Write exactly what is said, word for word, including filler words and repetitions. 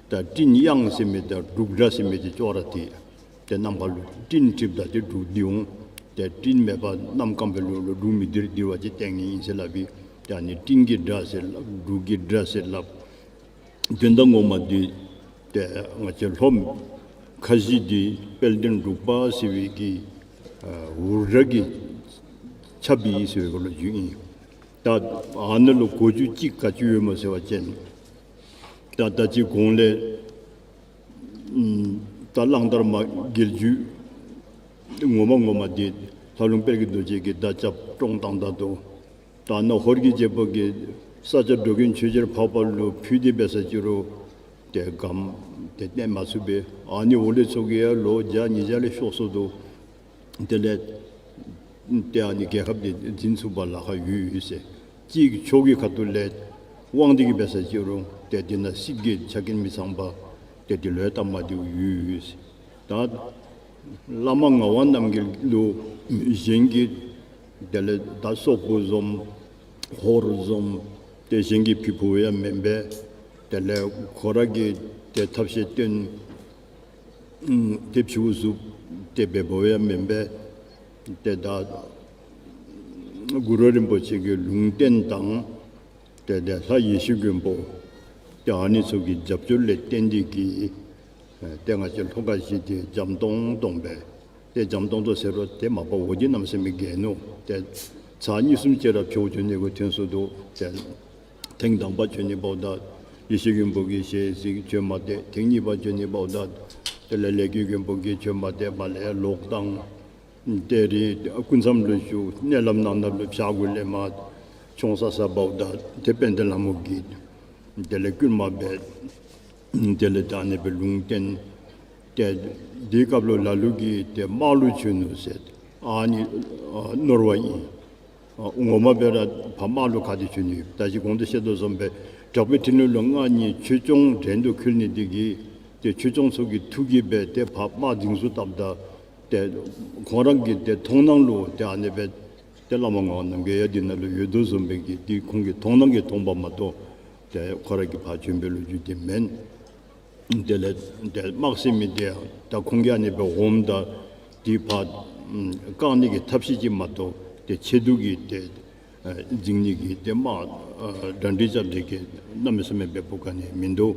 ད་སྤྲིན་དབྱངས་ཟེར་མི་དང་འབྲུག་སྒྲ་ཟེར་མི་དེ་ཅོག་ར་འཐད། ཏེ་གནམ་ཁ་ལུ་སྤྲིན་འཁྲིགསཔ་ད་ཏེ་འབྲུག་ལྡིར་འོང་། ཏེ་སྤྲིན་མེད་པར་གནམ་སྐམ་པའི་ལུ་ལུ་འབྲུག་མི་ལྡིར། ལྡིར་བ་ཅིན་ལྟས་ངན་ཨིན་ཟེར་སླབ་ཨིན། ཏེ་ཨ་ནི་སྤྲིན་གྱི་སྒྲ་ཟེར་སླབ། འབྲུག་གི་སྒྲ་ཟེར་སླབ། དོན་དག་ངོ་མ་འདི་ཏེ་ང་བཅས་ལྷོ་ཁ་བཞི་འདི་དཔལ་ལྡན་འབྲུག་པ་ཟེར་བའི་གི་ཨ་འུར་སྒྲ་གིས་ཁྱབ་པའི་ཟེར་བའི་སྐོར་ལུ་བརྗོད་ཨིན། ད་ཨ་ནི་ལུ་གོ་རྒྱུ་ཅིག་ག་ཅི་ཡོད་སྨོ་ཟེར་བ་ཅིན་ད་ད་ཅི་གོང་ལས་ཨམ་ད་གླང་དར་མ་རྒྱལ་རྒྱུད་ངོ་མ་ངོ་མ་འདི་ལྷ་ལུང་དཔལ་གྱི་རྡོ་རྗེ་གིས་མདའ་རྐྱབ་བཀྲོངས་བཏང་ད་དོ། ད་ནཱ་ཧོར་གྱི་རྒྱལ་པོ་གིས་ས་སྐྱ་འགྲོ་མགོན་ཆོས་རྒྱལ་འཕགས་པ་ལུ་ཕུལ་ཏེ་འབད་ས་ཅིག་རུང་ཏེ་སྒམ་ཏེ་བཏོན་མ་ཚུགས་པས། ཨ་ནི་འོག་ལས་ཚུ་གིས་ཡང་ལོ་བརྒྱ་ཉིས་བརྒྱ་ལས་ཤོར་སོ་དོ། དེ་ལས་ཏེ་ཨ་ནི་རྒྱལ་ཁབ་འདི་འཛིན་ཚུགས་པར་ལཱ་ཁག་ཡོད་ཡོད་ཟེར། གཅིག་ཕྱོགས་ཀྱི་ཁ་ཐུག་ལས་དབང་འདུས་ཀྱིས་འབད་ས་ཅིག་རུང་ཏེ་འདི་ནང་སྲིད་ཀྱི་ཆ་རྐྱེན་མི་ཚང་པ་ཏེ་འདི་ལུ་ཡང་སྟབས་མ་བདེཝ་ཡོད་ཡོད་ཟེར། ད་བླ་མ་ངག་དབང་རྣམ་རྒྱལ་ལུ་གཞན་གྱིས་དེ་ལས་ད་སོག་པོ་བཟུམ་ཧོར་བཟུམ་ཏེ་གཞན་གྱིས་ཕུལ་ཕུལཝ་ཡང་མེན་པས། དེ་ལས་ཁོ་ར་གིས་ཏེ་ཐབས་ཤེས་བཏོན་ཨམ་ཏེ་ཕྱིའུ་ཟུག་ཏེ་འབད་འབདཝ་ཡང་མེན་པས། ཏེ་ད་གུ་རུ་རིན་པོ་ཆེ་གི་ལུང་བསྟན་དང་ཏེ་ཏེ་ལྷ་ཡེ་ཤེས་མགོན་པོ་ཏེ་ཨ་ནི་ཚུ་གི་རྒྱབ་སྐྱོར་ལས་བརྟེན་ཏེ་གིས་ཨེ་ཏེ་ང་བཅས་ལྷོ་ཁ་བཞི་འདི་འཇམ་ཏོང་ཏོ་སྦེ་ཏེ་འཇམ་ཏོང་ཏོ་ཟེར་རུང་ཏེ་མ་པ་འོ་འདི་གནམ་མེད་ས་མེད་རྒྱས་ནུག། ཏེ་ཚར་གཉིས་གསུམ་ཅིག་ར་ཕྱོགས་བཅུ་གནས་གུ་ཐོན་སོ་དོ། ཏེ་ཐེངས་དང་པ་བྱོན་ནི་འབདཝ་ད་ཡེ་ཤེས་མགོན་པོ་གིས་ཞལ་གཟིགས་བྱོན་མ་སྟེར། ཐེངས་གཉིས་པ་བྱོན་ནི་འབདཝ་ད་དེ་ལས་ལས་ཀྱི་མགོན་པོ་གིས་བྱོན་མ་སྟེར། མར་ལས་ལོག་བཏང་། ཏེ་རི་སྐུ་མཚམས་ལུ་བཞུགས། མནལ་ལམ་ནང་ན་ལུ་བྱག་གུ་ལས་མར་མཆོངས་ས་ས་འབདཝ་ད་ཏེ་དཔལ་ལྡན་ལྷ་མོ་གིས་དེ་ལས་བསྐུལ་མ་འབད། དེ་ལས་ད་ཨ་ནི་སྦེ་ལུང་བསྟན། ཏེ་དེའི་སྐབས་ལུ་ལ་ལུ་གིས་ཏེ་དམག་ལུ་བྱོན་ནུག་ཟེར་ཨ་ནི་ཨ་ནོར་བ་ཨིན། ཨ་ངོ་མ་འབད་ར་ཕར་དམག་ལུ་ག་ཏེ་བྱོན་ནི་ཡོད། ད་ཅི་གོང་དུ་བཤད་དོ་བཟུམ་སྦེ་དྲག་པོའི་ཕྲིན་ལས་ལུ་མངའ་བརྙེས་ཆོས་སྐྱོང་བྲན་དུ་འཁོལ་ནི་འདི་གིས་ཏེ་ཆོས་སྐྱོང་ཚུ་གི་མཐུ་གིས་འབད་ཏེ་ཕར་དམག་འཛིང་ཚུ་བཏབ་ད་ཏེ་ཁོང་ར་གི་ཏེ་མཐོང་སྣང་ལུ་ཏེ་ཨ་ནི་སྦེ་ཏེ་བླ་མ་ངག་དབང་རྣམ་རྒྱལ་ཡང་འདི་ནང་ལུ་ཡོད་དོ་བཟུམ་སྦེ་གི་འདི་ཁོང་གི་མཐོང་སྣང་གིས་མཐོང་པ་མ་གཏོགས་ཏེ་ཁོ་ར་གིས་ཕར་བྱོན་པའི་ལོ་རྒྱུས་འདི་མེན། དེ་ལས་ཏེ་དམག་ཟེར་མི་འདི་ཡང་ད་ཁོང་གིས་ཨ་ནི་སྦེ་འོངམ་ད་འདི་ཕར་ཨམ་བཀག་ནི་གི་ཐབས་ཤེས་ཅིག་མ་གཏོགས་ཏེ་ཆེད་དུ་གིས་ཏེ་ཨ་འཛིང་ནི་གི་ཏེ་དམག་ཨ་གྲ་སྒྲིག་རྐྱབ་སྟེ་གིས་གནམ་མེད་ས་མེད་འབདཝ་ག་ནི་མིན་འདུག།